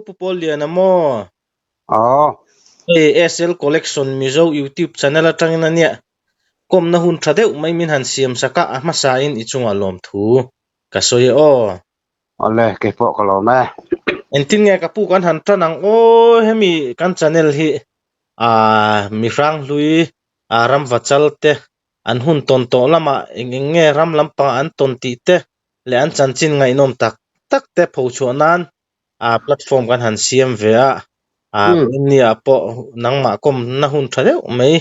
Pu Pawlliana maw? Aw. Hei SL Collection Mizo YouTube channel atangin a nia. Kawmna hun tha deuh mai min han siam sak a, a hmasain i chungah lawmthu ka sawi e aw. Awle, kei pawh ka lawm e. Engtin nge ka pu kan han tan ang aw, hemi kan channel hi ah mi hranghlui ah ramvachal te an hun tawn tawh lamah eng eng nge ram lampangah an tawn tih te leh an chanchin ngaihnawm tak tak te phochhuah nan ah platform kan han siam ve a, ah India pawh nangmah kawmna hun tha deuh mai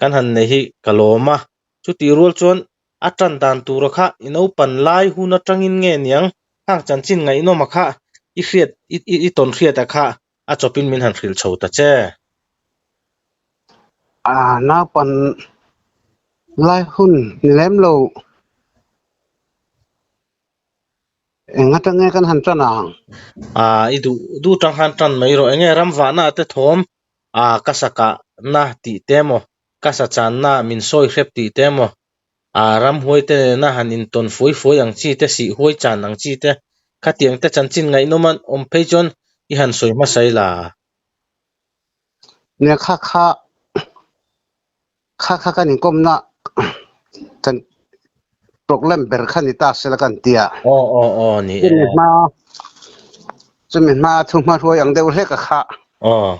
kan han nei hi ka lawm a, chutih rual chuan a tan dan tura kha i naupan lai hun atangin nge niang hang chanchin ngaihnawma kha i hriat i tawn hriata kha a chawpin min han hrilh chho ta che. Ah naupan lai hun ni lem lo. Eng atang nge kan han tan ang? Ah i duh duh tang khan tan mai rawh. Enge ram vahna te thawm ah ka sa kah na tih te emaw ka sa chan na min sawi hrep tih te emaw ah ramhuai te nena han intawn fuai fuai ang chi te sih huai chan ang chi te khatiang te chanchin ngaihnawm an awm phei chuan i han sawi hmasa ila. Nia kha kha kha kha kan inkawmna kan problem ber kha ni ta sela kan ti a. Aw aw aw ni e. Chumi hma chumi hma thu hma hruai ang deuh hlek a kha. Aw.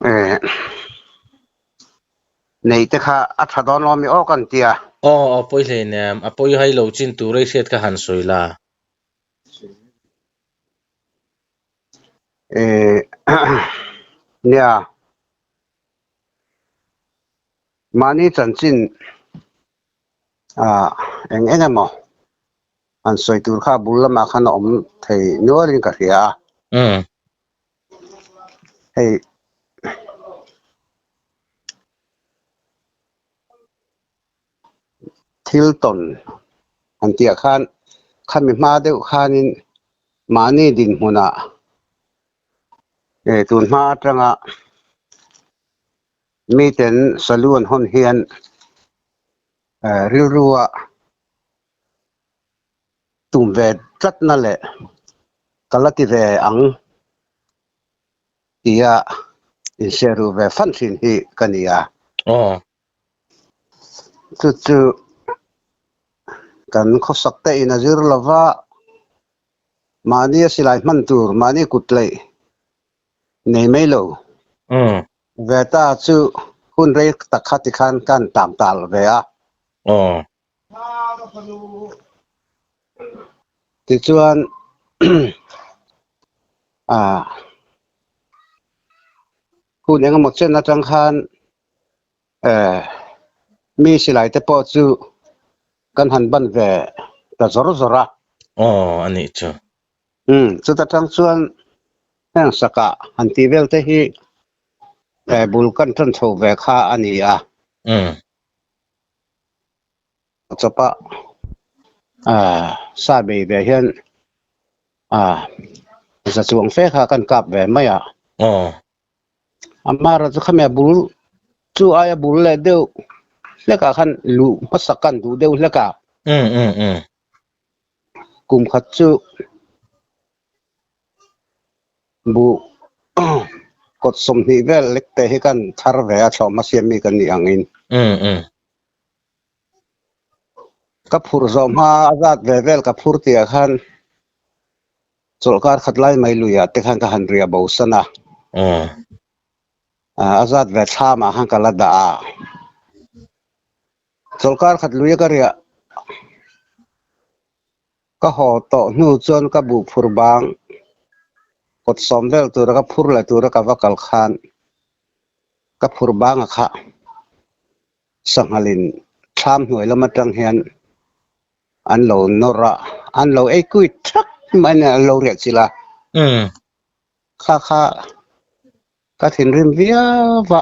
Eh nei te kha a tha dawn lo mi aw kan ti a. Aw aw pawi hlei nem a pawi hai lo chin tur ei hriat kha han sawi la. Eh nia. Mahni chanchin ah eng eng emaw han sawi tur kha bul lamah khan a awm thei nualin ka hria a. Hei thil tawn han tih ah khan khami hma deuh khanin mahni dinhmunah eh tun hma atanga miten salu an hawn hian eh rilrua tum ve tlatna leh ka la ti ve ang tia inhriatruh ve fan thin hi ka ni a. Aw. Chu chu kan khawsak te in a zir lova mahni a silai hman tur mahni kut leh nei mai lo. Ve ta chu hun rei tak kha tikhan kan tam tal ve a. Aw. Tichuan ah hun engemaw chen atang khan eh mi silai te pawh chu kan han ban ve ta zawr zawr a. Aw a nih chu. Umm chuta tang chuan heng sakah han tih vel te hi eh bul kan tan chho ve kha a ni a. Umm. Chawpa ah sa bei ve hian ah za chuang fe kha kan kap ve mai a. Aw. Amara chu khami a bul chu aia bul leh deuh hlekah khan luh hmasak kan duh deuh hlekah. Um um um. Kum khat chu buh kawt 20 vel lek te hi kan thar ve a thlawhhma siam mi kan nih angin. Um um. Ka phur zawh hma a zat ve vel ka phur tih ah khan chawlhkar khat lai mai luiah te khan ka han ria bo san a. A zat ve thlamah khan ka la dah a. Chawlhkar khat luia ka ria ka haw tawh hnu chuan ka buh phur bang kawt 10 vel tura ka phur leh tura ka va kal khan ka phur bang a kha sanghalin thlam hnuai lam atang hian an lo nawr a an lo ei kui thak mai a an lo riah chilh a. Kha kha ka thinrim viau a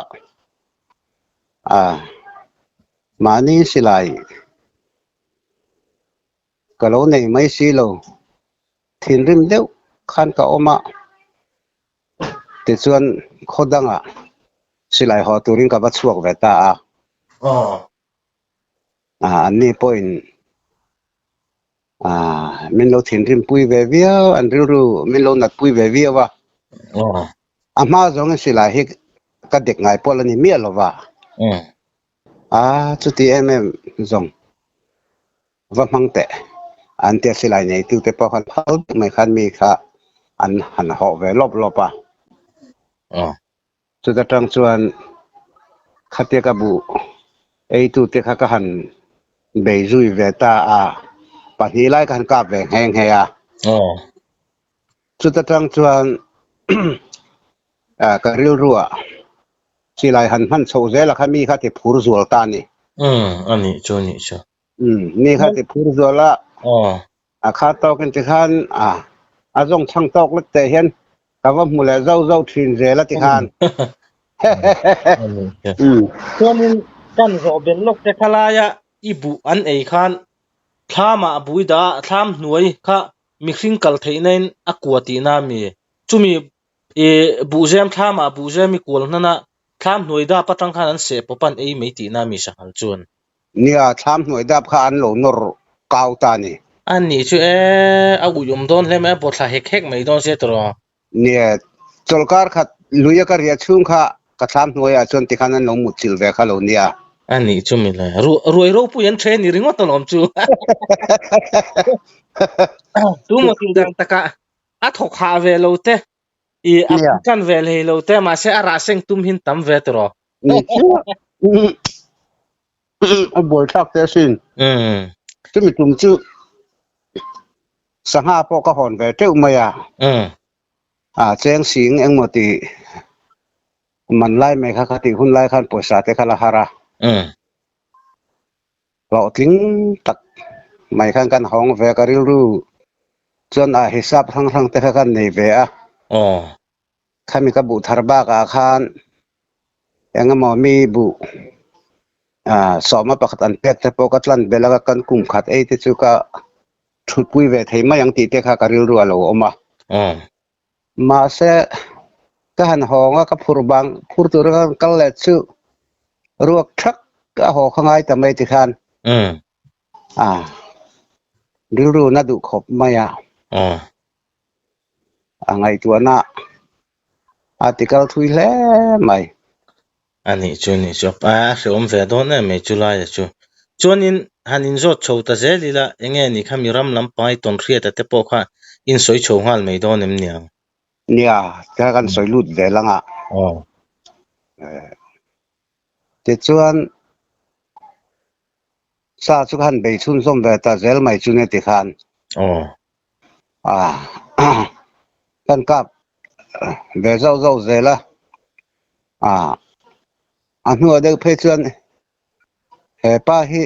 ah mahni silai ka lo nei mai si lo thinrim deuh khan ka awm a tichuan khaw dangah silai haw turin ka va chhuak ve ta a. Aw. Ah anni pawhin ah min lo thinrim pui ve viau an rilru min lo nat pui ve viau a. A hma zawngin silai hi ka dek ngai pawh la ni miah lo va. A chuti em em zawng va hmang teh an tia silai neitute pawh khan phal deuh mai khan mi kha an han hawh ve lawp lawp a. Chuta tang chuan khatia ka buh eitute kha ka han bei zui ve ta a, pahnih lai ka han kap ve nghe nghe a. Chuta tang chuan ka rilruah silai han hman chhoh zel a kha mi kha ti phur zual ta a ni. A nih chu, a nih chu. Mi kha ti phur zual a, a kha tawkin tikhan a zawng chhang tawk lek teh hian ka va hmu leh zauh zauh thin zel a tikhan. Chuanin kan zawh belh lawk te kha laia i buh an ei khan thlamah bui dah a, thlam hnuai kha mihring kal theihna in a kua tihna a mi? Chumi i buhzem thlamah buhzem i kual hnan a, thlam hnuai dap atang khan an seh pawp an ei mai tihna a mi sanghal chuan? Nia, thlam hnuai dap kha an lo nawr kau ta a ni. A nih chu e, a uiawm dawn hle mai, a bawthla hek hek mai dawn sia tawh. Nia, chawlhkar khat lui a ka riah chhung kha ka thlam hnuaiah chuan tikhan an lo mutchilh ve kha lo nia. A nih chu mile, ruai ropui an then ni ringawt alawm chu. Tu maw tih dan takah a thawk hah ve lo te, i a kan ve hlei lo te, mahse a rah seng tum hin tam ve tawh. Ni chiah. A buaithlak te asin. Chumi tum chu sangha pawh ka hawn ve teuh mai a. A cheng sing engmaw tih man lai mai kha kha tih hun lai khan pawisa te kha la har a. Hlawhtling tak mai khan kan hawng ve ka rilru chuan a hisap hrang hrang te kha kan nei ve a. Khami ka buh thar bakah khan engemaw mi buh sawma pakhat an pek te pawh ka tlan belh a, kan kum khat ei te chu ka thutpui ve thei mai ang tih te kha ka rilru a lo awm a. Mahse, ka han hawng a, ka phur bang phur tura ka han kal leh chu ruak thak a haw kha ngai ta mai tikhan rilru na duh khawp mai a. A ngaihtuahna a ti kal thui hle mai. A nih chu, nih chu. A hrehawm ve dawn em mai chu laia chu. Chuanin han inzawt chho ta zel ila enge ni kha mi ram lampang i tawn hriata te pawh kha in sawi chho nghal mai dawn em niang? Nia, tikha kan sawi lut ve lang a. Tichuan Sa chu ka han bei chhunzawm ve ta zel mai chu nia tikhan. Kan kap ve zauh zauh zel a, a hnuah deuh phei chuan he pa hi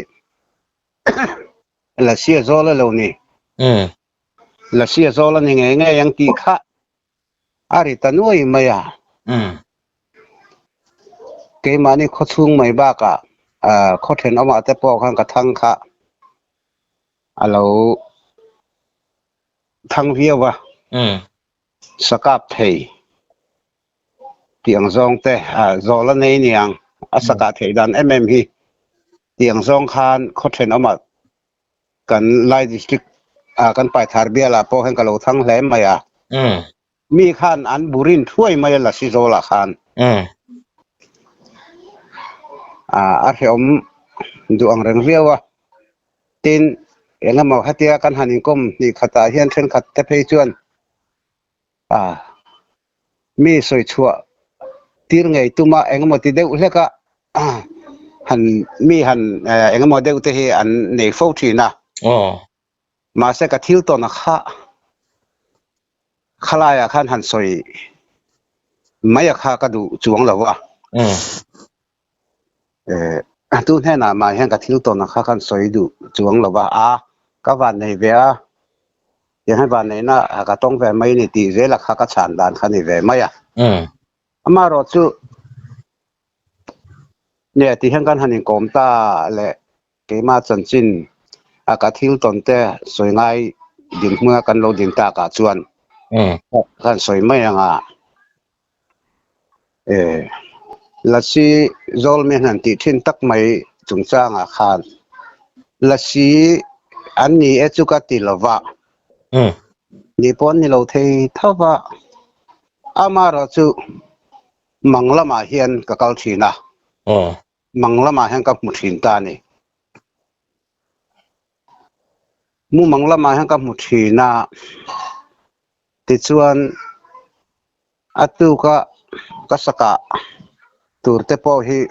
Lasi a zawl a lo ni. Lasi a zawl a ni ngei ngei ang tih kha a ri ta nuai mai a. Keimahni khawchhung mai bakah khaw thenawmah te pawh khan ka thang kha a lo thang viau a, sakap thei tih ang zawng te zawl a nei niang a sakah theih dan em em hi tih ang zawng khan khaw thenawmah kan Lai District ah kan Paithar bialah pawh hian ka lo thang hle mai a. Mi khan an burin thuai mai a Lasi Zawlah khan. A hrehawm duh ang reng viau a. Tin, engemaw hetia kan han inkawm hnih khatah hian thenkhat te phei chuan Mi sawi chhuah tir ngei tuma engemaw ti deuh hlek a, han mi han engemaw deuh te hi an nei fo thin a. Mahse ka thil tawn a kha khalaiah khan han sawi mai a kha ka duh chuang lo a. Tu hnenah mah hian ka thil tawn a kha khan sawi duh chuang lo va, a ka van nei ve a, tiang hian van neihna ka tawng ve mai ni tih zel a kha ka chhan dan kha ni ve mai a. Amaherawh chu nge ti hian kan han inkawm ta leh keimah chanchin a ka thil tawn te sawi ngai dinhmun a kan lo din takah chuan kan sawi mai ang a. Lasi Zawlmi han tih thin tak mai chungchangah khan Lasi an ni e chu ka ti lo va, ni pawh an ni lo thei tho va. Amaherawhchu mang lamah hian ka kal thin a, mang lamah hian ka hmu thin ta a ni. Mumang lamah hian ka hmu thin a, tichuan a tuka ka sakah tur te pawh hi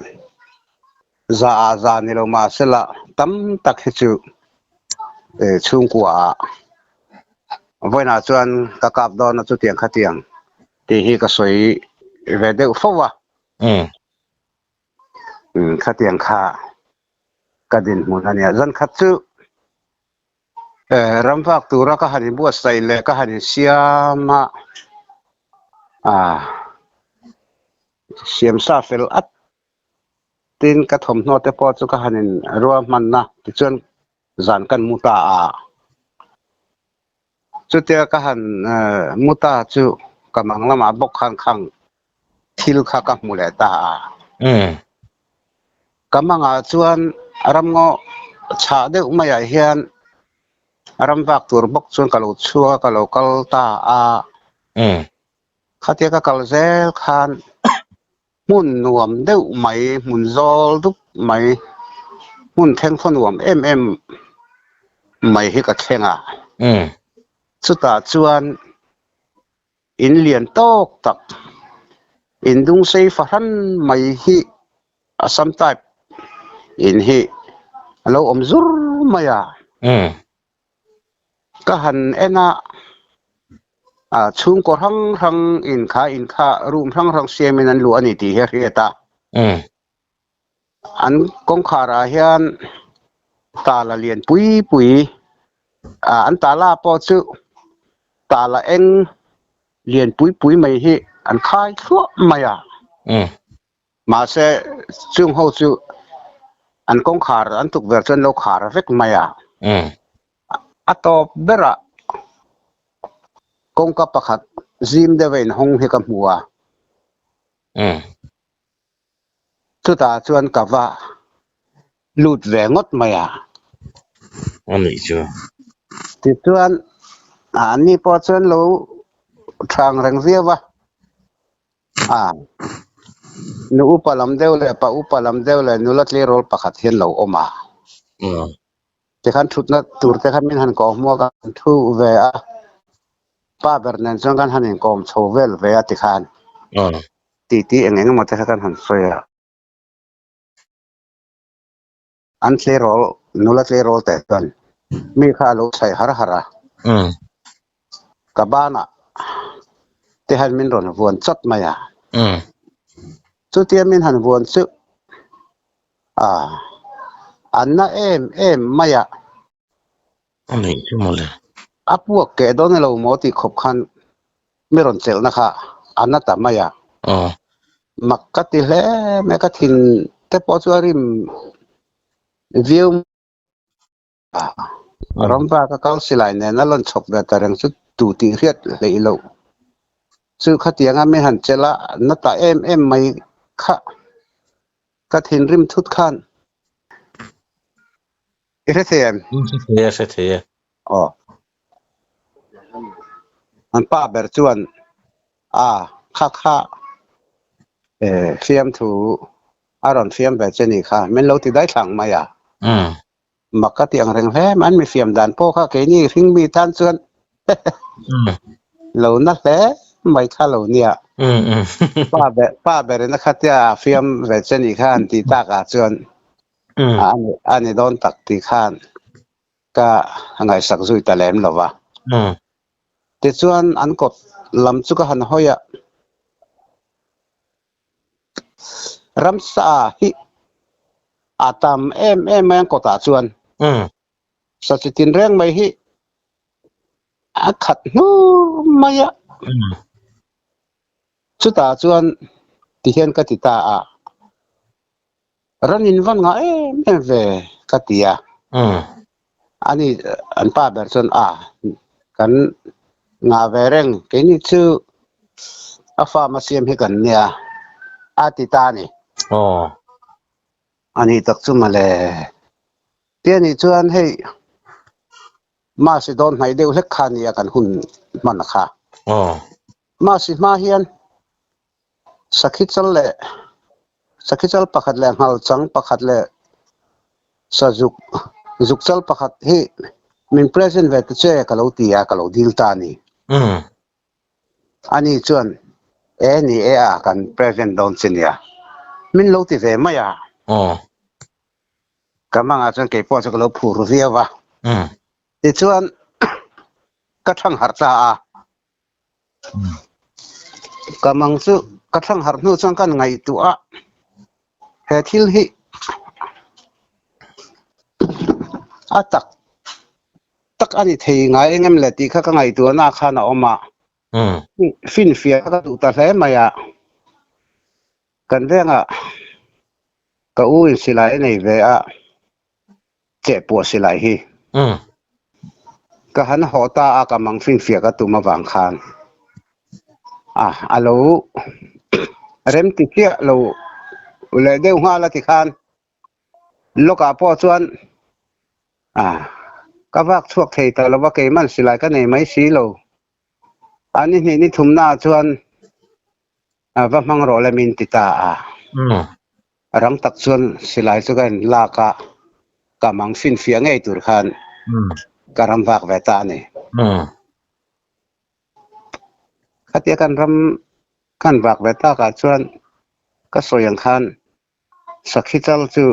za ah za ni lo mahsela tam tak hi chu chhungkua ah vawiinah chuan ka kap dawn a chutiang khatiang tih hi ka sawi ve deuh fo a. Khatiang kha ka dinhmun a nia. Zan khat chu ram vak tura ka han inbuatsaih leh ka han insiam a, siam sa fel at tin ka thawmhnaw te pawh chu ka han inruahman a, tichuan zan kan mu ta a. Chutia ka han mu ta chu ka mang lamah bawk khan khang thil kha ka hmu leh ta a. Ka mangah chuan ramngaw chhah deuh maiah hian ram vak tur bawk chuan ka lo chhuak a, ka lo kal ta a. Khatia ka kal zel khan hmun nuam deuh mai, hmun zawl dup mai, hmun thengthaw nuam em em mai hi ka thleng a. Chutah chuan in lian tawk tak, in dung sei fahran mai hi Assam type in hi a lo awm zur mai a. Ka han en a, chhungkaw hrang hrang in kha in kha room hrang hrang siamin an luh a ni tih hi a hriat a. An kawngkhar ah hian tala lian pui pui an tala pawh chu tala eng lian pui pui mai hi an khai thluah mai a. Mahse chung ho chu an kawngkhar an tukverh chu an lo khar vek mai a. A tawp berah kawngka pakhat zim deuh a inhawng hi ka hmu a. Chutah chuan ka va lut ve ngawt mai a. A nih chu. Tichuan anni pawh chuan lo thang reng viau a. A nu upa lam deuh leh pa upa lam deuh leh nula tleirawl pakhat hian lo awm a. Tikhan thutna tur te kha min han kawm hmuak a, kan thu ve a. Pa ber nen chuan kan han inkawm chho vel ve a tikhan titi eng eng emaw te kha kan han sawi a. An tleirawl, nula tleirawl teh chuan mi kha a lo chhaih har har a. Ka banah te hian min rawn vuan chawt mai a. Chutia min han vuan chu a an na em em mai a. A neih chu mawle. A puak keh dawn elo maw tih khawp khan mi rawn chelhna kha a na ta mai a. Mak ka ti hle mai a, ka thin te pawh chu a rim viau a. Ramva ka kal silai nen a lawn chhawp ve ta reng chu tu tih hriat hleih loh chu khatianga mi han chelh a, na ta em em mai kha. Ka thinrim thut khan i hre thei em? Hre thei e, hre thei e. Aw. An pa ber chuan a kha kha fiamthu a rawn fiam ve che ni kha min lo ti daih thlang mai a. Mak ka ti ang reng hle mai, an mi fiam dan pawh kha keini hring mi tan chuan lo na hle mai kha lo nia. Pa ber pa berin a khatia a fiam ve che ni kha han tih takah chuan a ni dawn tak tih khan ka ngaihsak zui ta lem lo va. Tichuan an kawt lam chu ka han hawi a. Ramsa hi a tam em em mai ang kawtah chuan sa chi tin reng mai hi a khat hnu mai a. Chutah chuan tihian ka ti ta a, ran in van ngah em em ve ka ti a. Ani an pa ber chuan a kan ngah ve reng keini chu a farm a siam hi kan nia a ti ta a ni. Ani tak chu mawle tia nih chuan hei Masi dawn hnaih deuh hlek kha nia kan hun hman kha. Masi hma hian. Sakhi chal leh sakhi chal pakhat leh nghal chang pakhat leh sazuk zuk chal pakhat hi min present ve ta che ka lo ti a, ka lo dil ta a ni. Ani chuan e ni e a kan present dawn che nia min lo ti ve mai a. Ka mangah chuan keipawh chu ka lo phur viau a. Tichuan ka thang harh ta a. Ka mang chu ka thlang harh hnu chuan kan ngaihtuah a, he thil hi a tak tak a ni thei ngai eng em le tih kha ka ngaihtuahna khan a awm a, finfiah kha ka duh ta hle mai a, kan vengah ka u in silai a nei ve a. Chehpuah silai hi. Ka han haw ta a, ka mang finfiah ka tum avang khan a a lo rem ti chiah lo leh deuh nghal a ti khan lawkah pawh chuan a ka vak chhuak thei ta lo va, keiman silai ka nei mai si lo. A ni hnih ni thumnaah chuan a va hmang rawh le min ti ta a. Rang tak chuan silai chu ka in lak a, ka mang finfiah ngei tur khan ka ram vak ve ta a ni. Khatia kan ram kan vak ve takah chuan ka sawi ang khan sakhi chal chu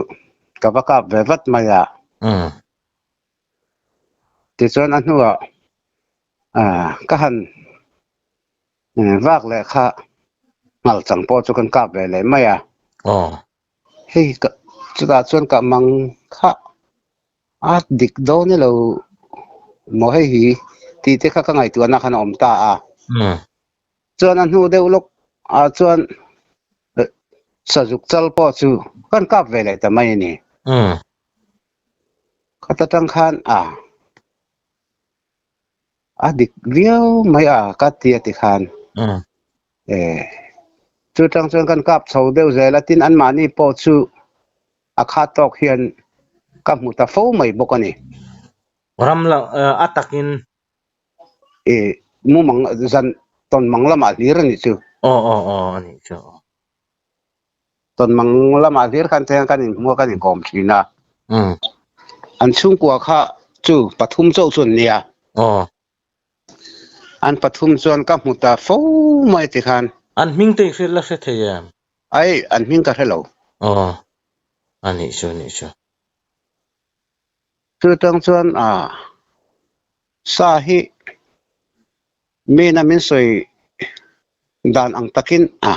ka va kap ve vat mai a. Tichuan a hnuah ka han vak leh kha ngal chang pawh chu kan kap ve leh mai a. Hei chutah chuan ka mang kha a dik dawn elo maw hei hi tih te kha ka ngaihtuahna khan a awm ta a. Chuan a hnu deuh lawk ah chuan sazuk chal pawh chu kan kap ve leh ta mai a ni. Khata tang khan a a dik viau mai a ka ti a ti khan e chu tang chuan kan kap chho deuh zel a tin anmahni pawh chu a khat tawk hian ka hmu ta fo mai bawk a ni. Ram la a takin E mumang zan tawn mang lamah hlir a nih chu. Aw aw aw a nih chu. Tawn mang lamah hlir khan te hian kan inhmu a kan inkawm thin a. An chhungkua kha chu pathum chauh chu an nia. An pathum chuan ka hmu ta fo mai ti khan. An hming te i hriat la hre thei em? Ai, an hming ka hre lo. Aw a nih chu a nih chu. Chu tang chuan a Sa hi mina min sawi dan ang takin a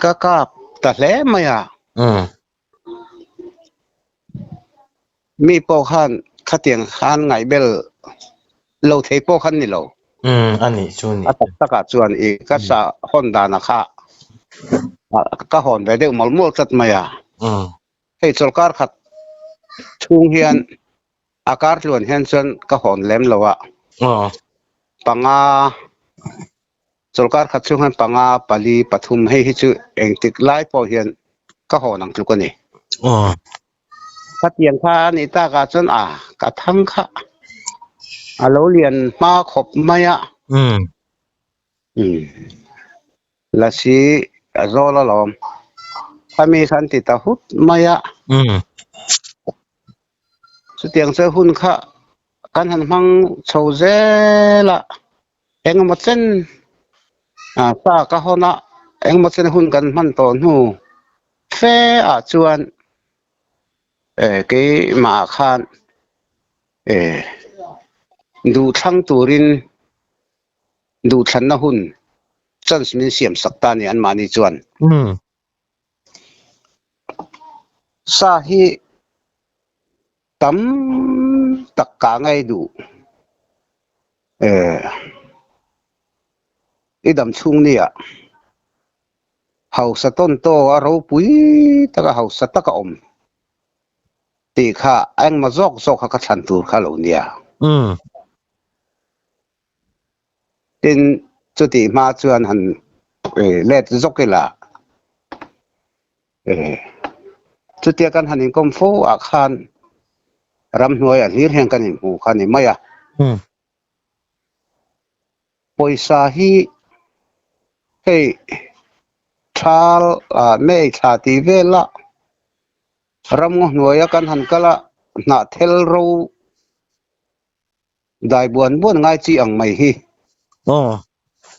ka kap ta hle mai a. Mi pawh khan khatiang khan ngaihbel lo thei pawh khan ni lo. A nih chu ni. A tak takah chuan i ka sa hawn dana kha ka hawn ve deuh mawlh mawlh tlat mai a. Hei chawlhkar khat chhung hian A kar tluan hian chuan ka hawn lem lo a. Panga chawlhkar khat chhung hian panga, pali, pathum hei hi chu engtik lai pawh hian ka hawn ang tluk a ni. Khatiang kha a nih takah chuan a ka thang kha a lo lian hma khawp mai a. Lasi a zawl alawm. Khami khan ti ta hut mai a. Chutiang chu hun kha kan han hmang chho zel a, engemaw chen sa ka hawn a, engemaw chen hun kan hman tawh hnu fe ah chuan keimah ah khan duhthlang turin duhthlanna hun chance min siam sak ta a ni anmahni chuan. Sa hi tam tak kah ngei duh eh i dam chhung nia hausa tawn taw a ropui taka hausa taka awm tih kha a engmaw zawk zawk kha ka thlan tur kha lo nia. Tin, chutih hma chuan han let zawk ila, chutia kan han inkawm fo ah khan ramhnuai a hlir hian kan inhmu kha a ni mai a. Pawisa hi hei Thal ah May thla tih vel a ramngaw hnuaia kan han kal a, hnah thel ro dai buan buan ngai chi ang mai hi.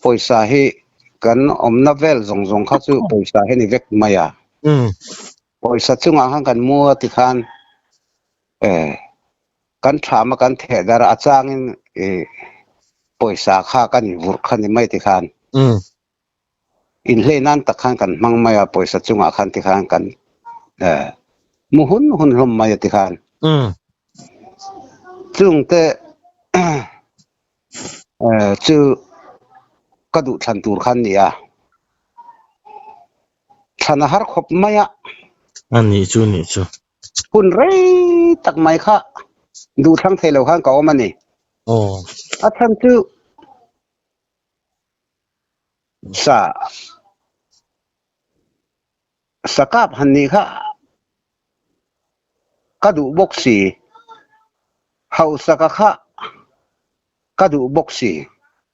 Pawisa hi kan awmna vel zawng zawng kha chu pawisa hi a ni vek mai a. Pawisa chungah khan kan mu a tikhan kan thlam a kan theh dar a, a changin pawisa kha kan invurh kha ni mai tikhan. Inhlei nan tak khan kan hmang mai a, pawisa chungah khan tikhan kan mu hun hun hlawm mai a tikhan. Chungte chu ka duh thlan tur khan ni a, thlan a har khawp mai a. A nih chu nih chu. Hun rei tak mai kha duh thlang thei lo khan ka awm a ni. A chhan chu Sa sakap han nih kha ka duh bawk si, hausaka kha ka duh bawk si.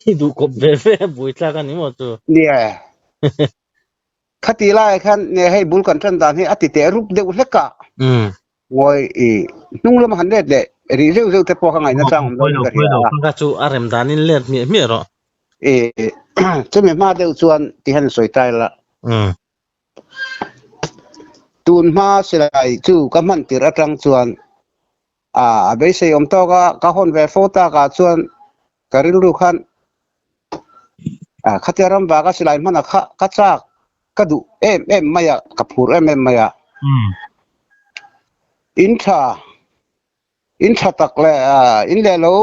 I duh kawp ve ve a buaithlak a ni maw chu? Nia. Khati laiah khan nia hei bul kan tan dan hi a ti teh rup deuh hlek a. Ngawi i hnung lama han let leh rih zeuh zeuh te pawh ka ngaihna chang awm dawn in ka hria a. Ka chu a rem danin let hmiah hmiah rawh. I chumi hma deuh chuan ti hian sawi ta ila. Tun hma silai chu ka hman tirh atang chuan a beisei awm tawk a, ka hawn ve fo takah chuan ka rilru khan khatia ram vaka silai hman a kha ka chak ka duh em em mai a, ka phur em em mai a. In tha, in tha tak leh in leh lo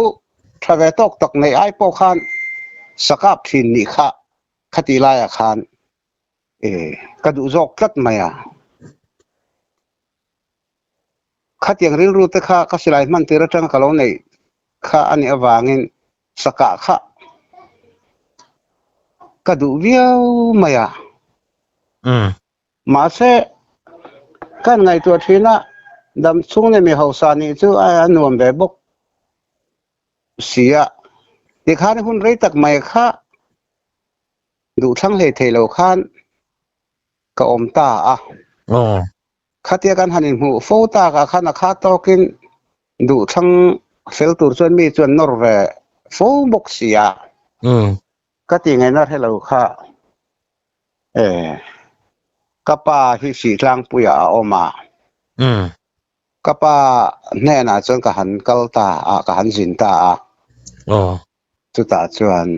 tha ve tawk tak nei ai pawh khan sakap thin nih kha khati laiah khan ka duh zawk tlat mai a. Khatiang rilru te kha ka silai hman tir atanga ka lo neih kha a nih avangin sakah kha ka duh viau mai a. Mahse, kan ngaihtuah thin a, dam chhung leh mi hausa nih chu a nuam ve bawk si a. Tikhan hun rei tak mai kha duhthlang hlei thei lo khan ka awm ta a. Khatia kan han inhmuh fo takah khan a kha tawkin duhthlang fel tur chuan mi chuan nawr ve fo bawk si a. Ka ti ngaihna hre lo kha e ka pa hi Hrihlangpuiah a awm a. Ka pa hnenah chuan ka han kal ta a, ka han zin ta a. Chutah chuan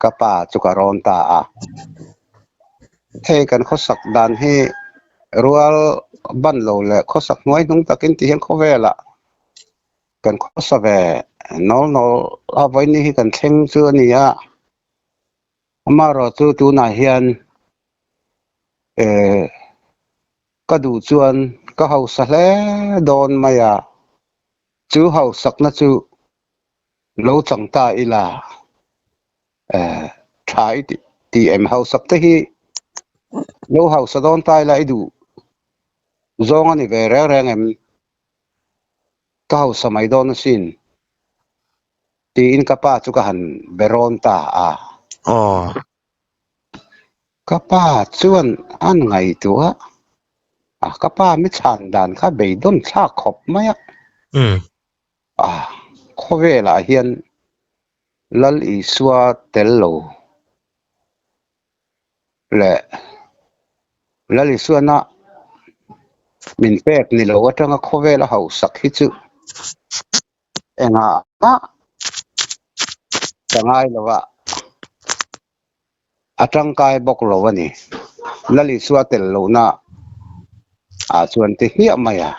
ka pa chu ka rawn ta a. Hei kan khawsak dan hi rual ban lo leh khawsak hnuai hnung takin ti hian khawvelah kan khawsa ve nawl nawl a, vawiin hi kan thleng chu a ni a. Amaherawhchu tunah hian eh ka duh chuan ka hausa hle dawn mai a, chu hausakna chu Lo chang ta ila eh tha i ti em hausak te hi lo hausa dawn ta ila i duh zawng a ni ve reng reng em ka hausa mai dawn asin tiin ka pa chu ka han be rawn ta a. Ka pa chuan an ngaihtuah a, ka pa mi chhan dan kha beidawn thlak khawp mai a. A, khawvelah hian Lal Isua tel lo leh Lal Isuana min pek ni lo atanga khawvela hausak hi chu engah mah ka ngai lo a, a tangkai bawk lo a ni. Lal Isua tel lohna ah chuan ti hmiah mai a.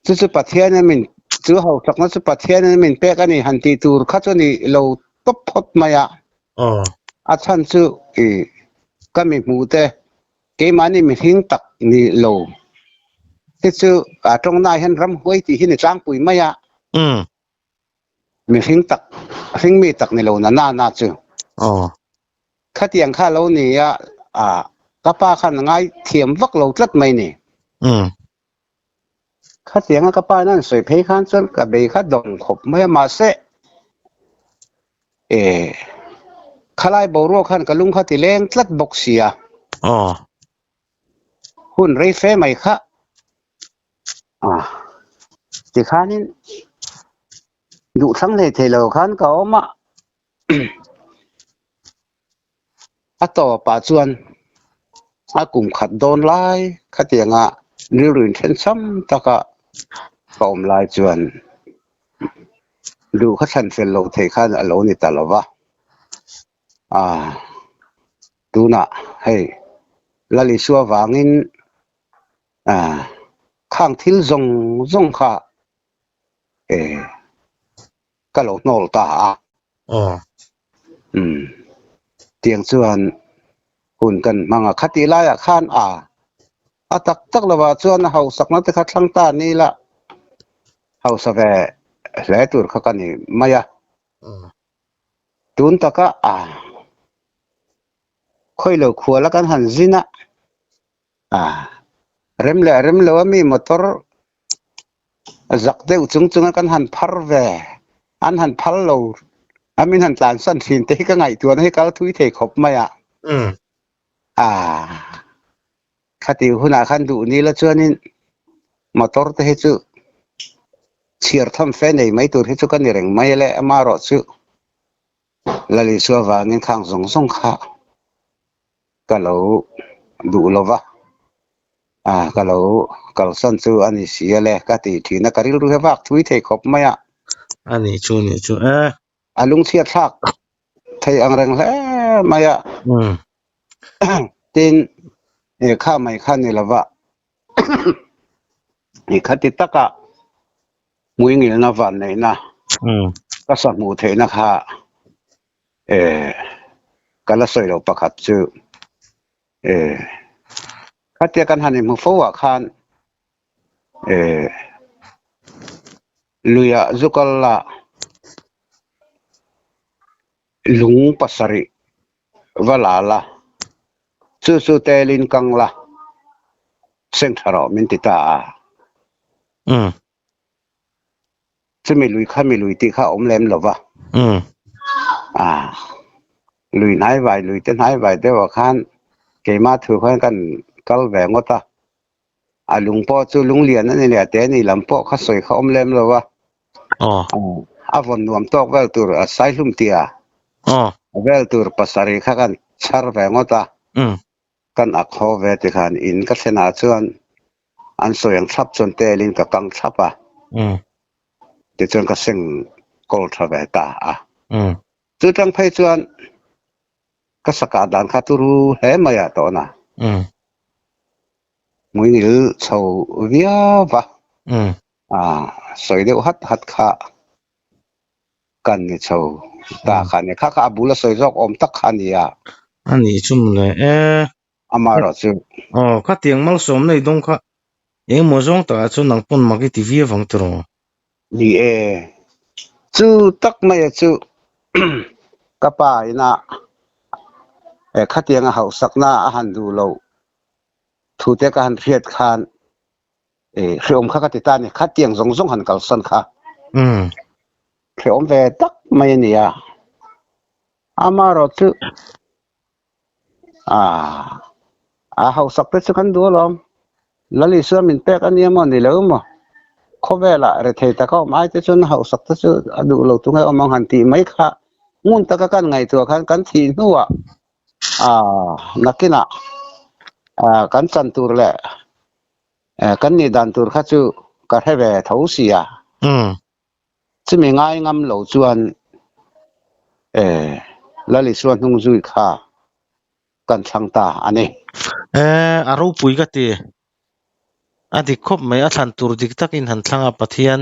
Chu chu Pathian in min chu hauhsakna chu Pathian in min pek a ni han tih tur kha chu ni lo tawp phawt mai a. A chhan chu i ka mi hmuh te keimahni mihring tak ni lo hi chu a tawngna ah hian ramhuai tih hi ni tlangpui mai a. Mihring tak hringmi tak ni lo na na na chu. Khatiang kha lo ni a, ka pa khan ngai thiam vak lo tlat mai ni. Khatianga ka pa in an sawi phei khan chuan ka bei kha dawng khawp mai a, mahse eh. Khalai boruak khan ka lung kha ti leng tlat bawk sia. Aw. Hun rei fe mai kha. Ah. Tikhanin duhthlang hlei thei lo khan ka awm a. A tawpah chuan a kum khat dawn lai khatianga rilru inthen cham taka ka awm lai chuan duh kha thlan fel lo thei khan a lo ni ta lo va. Ah, tunah hei Lal Isua vangin ah khang thil zawng zawng kha eh ka lo hnawl ta a. Aw. Umm. Tiang chuan hun kan hmang a. Khatih laiah khan a a tak tak lovah chuan a hausakna te kha thlang ta ni la, hausa ve hle tur kha ka ni mai a. Tun taka a khawi lo khuala kan han zin a, a rem leh rem lo a mi motor Zak deuh chung chunga kan han phar ve, an han phal lo, a min han tlansan thin te hi ka ngaihtuahna hi kal thui thei khawp mai a. Ah, khati hunah khan duh ni la chuanin motor te hi chu chhiar tham fe nei mai tur hi chu ka ni reng mai le, amaherawh chu Lal Isua vangin khang zawng zawng kha ka lo duh lo va, ah ka lo kalsan chu a ni si a le ka ti thin a, ka rilru hi vak thui thei khawp mai a. A nih chu nih chu e. A lungchhiat thlak thei ang reng hle mai a. Tin, kha mai kha ni lo va, khati taka hmuingilna vanneihna ka sa hmuh theihna kha eh ka la sawi lo pakhat chu eh khatia kan han inhmu fo ah khan eh luiah zu kal la lung pasarih va la la chu chu telin kang la seng tha rawh min ti ta a. Chumi lui kha mi lui tih kha a awm lem lo va. Ah, lui hnai vai, lui te hnai vai deuh ah khan keimah thu khan kan kal ve ngawt a. A lung pawh chu lung lian a ni leh a te ni lam pawh kha sawi kha awm lem lo va. A vawn nuam tawk vel tur a saihlum tia vel tur pasarih kha kan chhar ve ngawt a. Kan ak haw ve ti khan in ka thlen ah chuan an sawi ang thlap chuan tel in ka kang thlap a. Tichuan ka seng kawl tha ve ta a. Chu tang phei chuan ka sakah dan kha turu hle mai ah tawh na. Hmuingil chho viau va. Sawi deuh hat hat kha kan ni chho ta kha nia. Kha kha a bula sawi zawk awm tak kha a nia. A nih chu mawle e. Amaherawh chu. Aw, khatiang malsawm nei dawng kha engemaw zawng takah chuan nang pawn mak i ti viau vang tiraw? Ni e. Chu tak maia chu ka pa ina khatianga hauhsakna a han duh loh thu te ka han hriat khan Hreawm kha ka ti ta a ni. Khatiang zawng zawng han kalsan kha. Hreawm ve tak mai a nia. Amaherawh chu a hausak te chu kan duh alawm. Lal Isua min pek a nia maw ni lo maw? Khawvelah rethei taka awm ai te chuan hausak te chu a duh lo tunge awm ang han tih mai kha ngun taka kan ngaihtuah khan kan thih hnuah nakinah kan chan tur leh Kan nih dan tur kha chu ka hre ve tho sia. Chumi ngai ngam lo chuan Lal Isua hnung zui kha kan thlang ta a ni. A ropui ka ti. A dik khawp mai, a thlan tur dik takin han thlang a, Pathian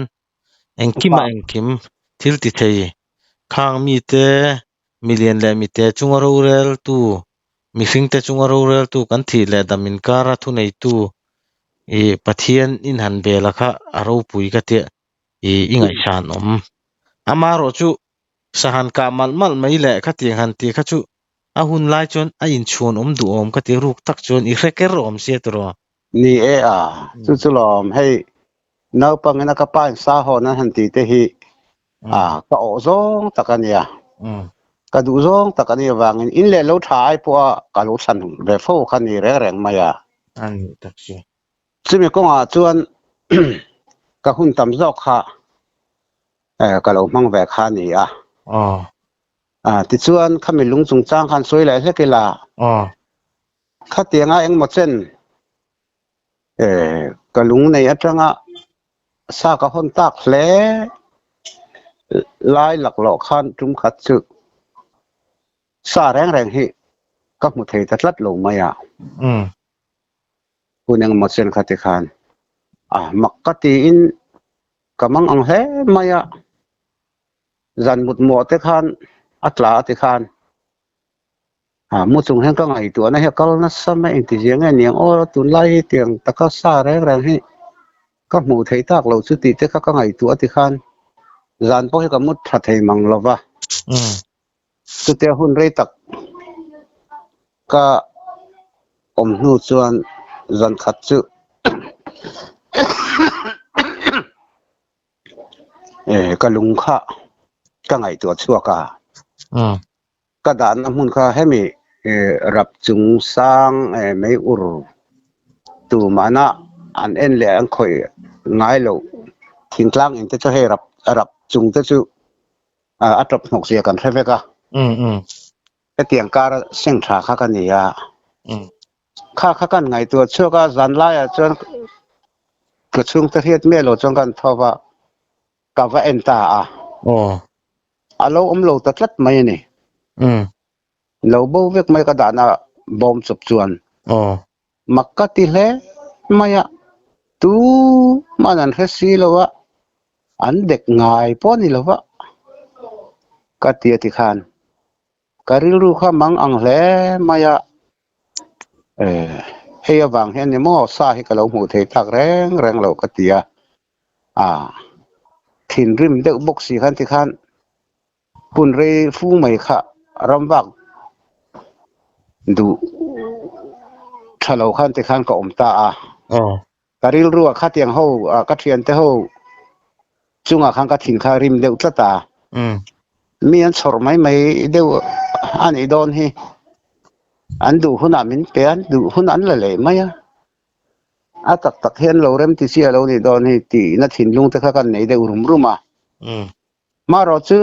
engkima engkim thil ti thei khang mite milian leh mite chunga roreltu Mihringte chunga roreltu kan thih leh dam inkara thuneitu i Pathian in han bel a kha a ropui ka tia i i ngaihsan awm. Amaherawh chu sahan kah malh malh mai leh khatiang han tih kha chu a hun lai chuan a inchhuan awm duhawm ka ti ruk tak chuan i hre ker awm sia tiraw. Ni e a, chu chu lawm hei naupangin a ka pa in sa hawn an han tih te hi a ka awh zawng tak a nia. Ka duh zawng tak a nih avangin in leh lo tha ai pawha ka lo thlan ve fo kha ni reng reng mai a. A nih tak chu. Chumi kawngah chuan ka hun tam zawk kha ka lo hmang ve kha a ni a. Aw. Tichuan khami lung chungchang khan sawi leh hlek ila. Aw. Khatianga engmaw chen ka lung nei atanga sa ka hawn tak hle lai laklawh khan tum khat chu sa reng reng hi ka hmu thei ta tlat lo mai a. Hun engmaw chen kha ti khan a mak ka tiin ka mang ang hle mai a. Zan mutmawh te khan a tla a ti khan A mu chung hian ka ngaihtuahna hi a kal nasa mai engti zia nge niang aw tunlai hi tiang taka sa reng reng hi ka hmuh theih tak loh chu tih te kha ka ngaihtuah a ti khan zan pawh hi ka mut tha thei mang lo va. Chutia hun rei tak ka awm hnu chuan zan khat chu ka lung kha ka ngaihtuah chhuak a. Ka dahna hmun kha hemi rap chung sang mei ur tu mahna an en leh an khawih ngai loh thingtlang in te chu hei rap rap chung te chu a tawp hnawk zia kan hre vek a. Hetiang kar seng tha kha ka ni a. Kha kha kan ngaihtuah chhuak a, zan laiah chuan ka chhungte hriat miah lo chuan kan tho va, ka va en ta a. A lo awm lo ta tlat mai a ni. Lo bo vek mai ka dahna bawm chawp chuan. Mak ka ti hle mai a, tu hman an hre si lo a, an dek ngai pawh a ni lo va, ka ti a ti khan. Ka rilru kha mang ang hle mai a, hei avang hian ni maw sa hi ka lo hmuh thei tak reng reng lo ka ti a, ah thinrim deuh bawk si khan tikhan hun rei fu mai kha ram vak duh tha lo khan tikhan ka awm ta a. Ka rilru ah khatiang ho ka thiante ho chungah khan ka thin kha rim deuh tlat a. Mi an chhawrh mai mai deuh a nih dawn hi. An duh hunah min pe a, an duh hun an la leh mai a. A tak tak hian lo rem ti chi a lo nih dawn hi tihna thinlung te kha kan nei deuh rum rum a. Marawh chu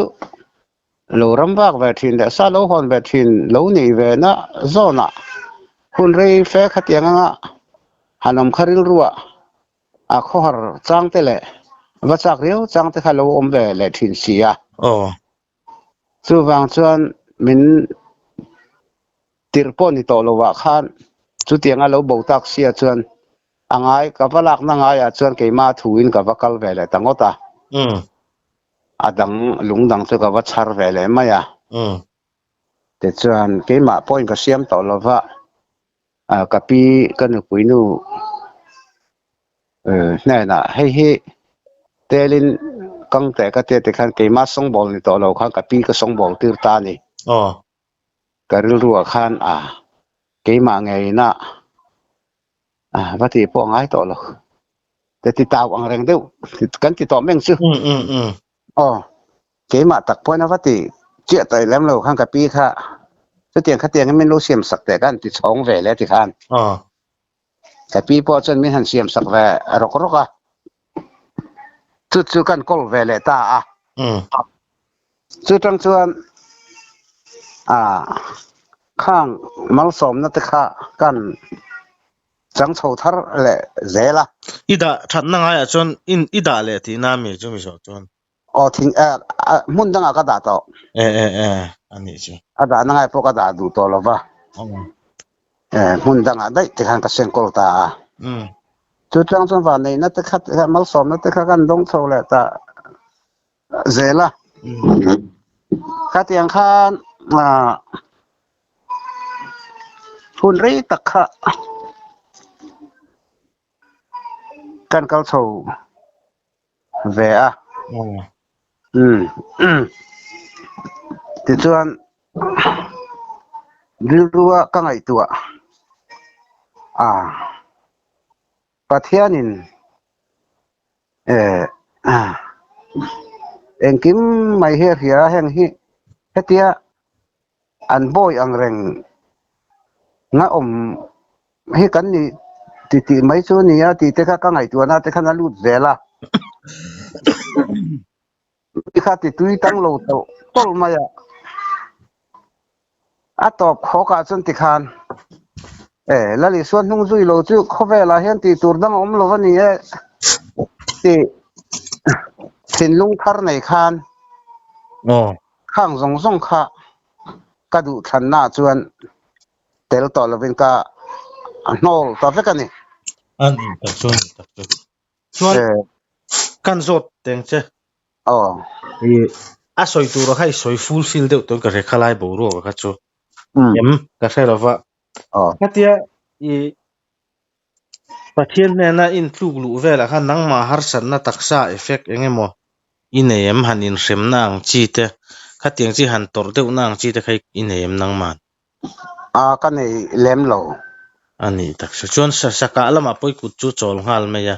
lo ram vak ve thin leh sa lo hawn ve thin lo nih ve na zawnah hun rei fe khatiang anga han awm kha rilruah a khawhar chang te leh va chak riau chang te kha lo awm ve leh thin si a. Chuvang chuan min tirh pawh ni tawh lovah khan chutianga lo bo tak sia chuan a ngai ka va lakna ngaiah chuan keimah thuin ka va kal ve leh ta ngawt a. A dang lung dang chu ka va chhar ve leh mai a. Tichuan keimah pawhin ka siam tawh lova ka pi ka nupui nu hnenah hei hi telin kang teh ka tia tikhan keimah sawngbawl ni tawh lo khan ka pi ka sawngbawl tir ta a ni. Ka rilruah khan a keimah ngeina a va tih pawh a ngai tawh lo. Te ti tau ang reng deuh kan ti tawh meng chu. Aw keimah tak pawhin a va ti chiah taih lem lo khan ka pi kha chutiang khatiang in min lo siam sak teh khan ti chhawng ve le ti khan. Ka pi pawh chuan min han siam sak ve rawk rawk a. Chu chu kan kawl ve leh ta a. Chu tang chuan a khang malsawmna te kha kan chang chho thar leh zel a. I dah thatna ngaiah chuan in i dah leh tihna a mi chu mi zawh chuan. Aw thing hmun dangah ka dah tawh. E e e a nih chu. A dahna ngai pawh ka dah duh tawh lo va. Hmun dangah daih te khan ka senkawl ta a. Chu tlang chuan vanneihna te kha malsawmna te kha kan dawng chho leh ta zel a. Khatiang khan hun rei tak kha kan kal chho ve a. Tichuan rilrua ka ngaihtuah a, Pathianin engkim mai hi a hria a, heng hi hetia. An bawi ang reng nga awm hi kan ni ti tih mai chu nia tih te kha ka ngaihtuahna te khan a lut zel a. Mi kha ti tui tang lo tawlh tawlh mai a. A tawp khawkah chuan tikhan e Lal Isua hnung zui lo chu khawvelah hian tih tur dang a awm lo a ni e tih thinlung thar nei khan khang zawng zawng kha ka duhthlannaah chuan tel tawh lovin ka hnawl ta vek a ni. A ni tak chu a ni tak chu. Chuan kan zawt teng che. Aw. I a sawi tura kha i sawi fulfill deuh tawn ka hre khalai boruak kha chu. Em ka hre lova. Aw. Khatia i Pathian hnena intluk luh velah khan nangmah harsatna taksa effect eng emaw i nei em han inhremna ang chi te khatiang chi han tawrh deuhna ang chi te kha i nei em nangman? A ka nei lem lo. A nih tak chu. Chuan sakah lamah pawh i kut chu chawl nghal mai a.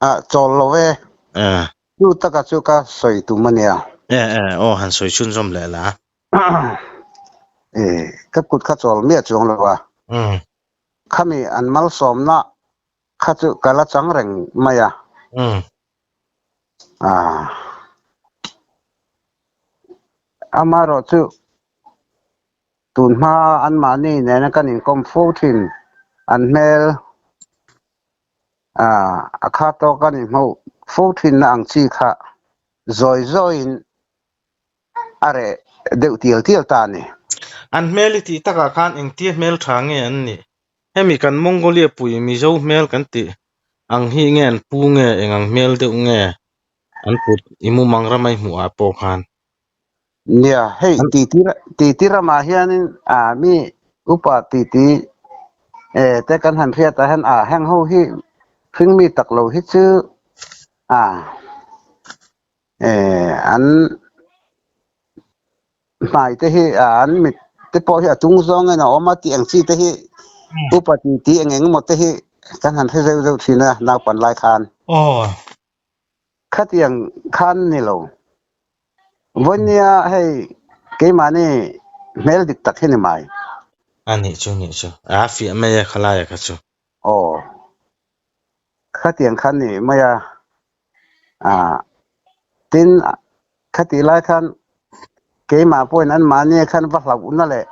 A chawl lo e. Chu taka chu ka sawi tum a nia. E e aw han sawi chhunzawm leh la. E ka kut kha chawl miah chuang lo a. Khami an malsawmna kha chu ka la chang reng mai a. Amaherawh chu tun hma anmahni nena kan inkawm fo thin an hmel a kha tawk kan inhmuh fo thinna ang chi kha zawi zawiin a reh deuh tial tial ta a ni. An hmel i tih takah khan engtia hmel tha nge an nih? Hemi kan Mongolia pui Mizo hmel kan tih ang hi nge an pu nge eng ang hmel deuh nge an put i mumang ramai hmuh ah pawh khan? Nia, hei titi ramah hianin mi upa titi te kan han hriat ah hian heng ho hi hring mi tak lo hi chu an hmai te hi an mit te pawh hi a tung zawngin a awm a tih ang chi te hi upa ti tih eng eng emaw te hi kan han hre zeuh zeuh thin a naupan lai khan. Khatiang khan ni lo. Vawinia hei keimahni hmel dik tak hi ni mai. A nih chu nih chu. A fiah mai a khalaia kha chu. Aw. Khatiang khan ni mai a. Ah, tin khatih lai khan keimah pawhin anmahni khan va hlauhna leh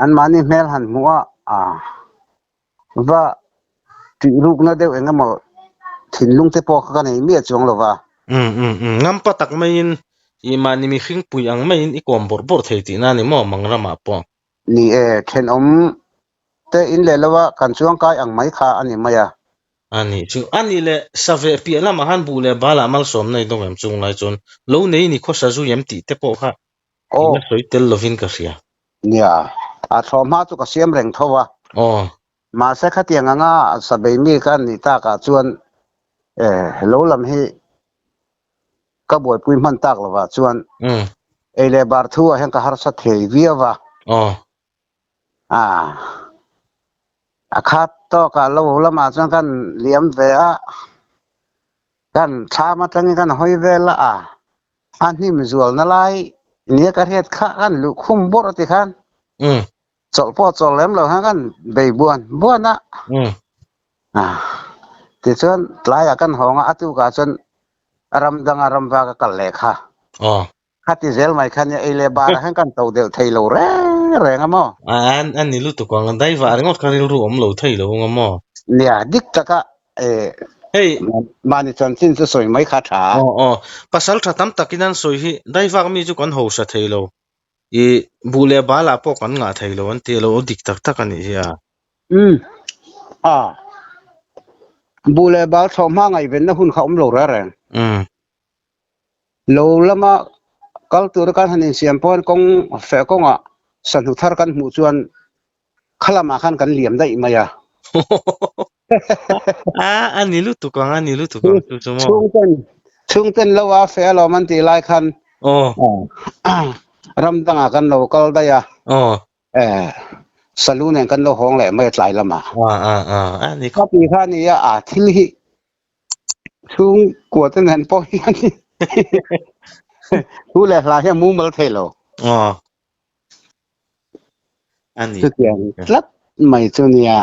anmahni hmel han hmuh a, ah, va tih rukna deuh eng emaw thinlung te pawh kha ka nei miah chuang lo va. Um um um, ngampa tak maiin i mahni mihring pui ang maiin i kawm bawrh bawrh thei tihna a ni maw Mangrama pawh? Ni e, thenawm te in leh lo a kan chuangkai ang mai kha a ni mai a. A nih chu. A nih leh save piah lamah khan buh leh balah malsawmna i dawng em chung lai chuan lo nei ni khawsa zui em tih te pawh kha i la sawi tel lovin ka hria. Nia, a thlawhhma chu ka siam reng tho a. Mahse khatiang anga sabei mi ka nih takah chuan lo lam hi ka buaipui hman tak lovah chuan ei leh bar thu ah hian ka harsa thei viau a. A a khat tawkah lo lamah chuan kan liam ve a, kan thlam atangin kan hawi vel a, a a hnim zualna lai nia ka hriat kha kan luh khum bawrh a ti khan chawlh pawh chawlh lem lo khan kan bei buan buan a. A tichuan tlaiah kan hawng a, a tukah chuan ram danga ram vak a kal leh kha. Khati zel mai khan ei leh bar ah hian kan to deuh thei lo reng reng a maw? A a ni lutuk ang, daiva ringawt kha rilru awm lo thei lo ang a maw? Nia, dik taka e Hei. Mahni chanchin chu sawi mai kha tha. Aw aw, pasal tha tam takin an sawi hi daivak mi chu kan hausa thei lo, i buh leh bal ah pawh kan ngah thei lo an ti a lo, aw dik tak tak a nih hi a. Umm a, buh leh bal thlawhhma ngaihvenna hun kha awm lo reng reng. Umm. Lo lama kal tura kan han insiam pawhin kawng feh kawngah sahnu thar kan hmuh chuan kha lamah khan kan liam daih mai a. A, a ni lutuk ang, a ni lutuk ang chu chu maw. Chhungten, chhungten lo a feh alawm an tih lai khan ram dangah kan lo kal daih a. Salu nen kan lo hawng leh mai a tlai lamah. A, a, a, a ni. Ka ti kha a ni a, a thil hi Chhungkua te nen pawh hian thu leh hla hi a mumal thei lo. A ni. Chutiang tlat mai chu nia.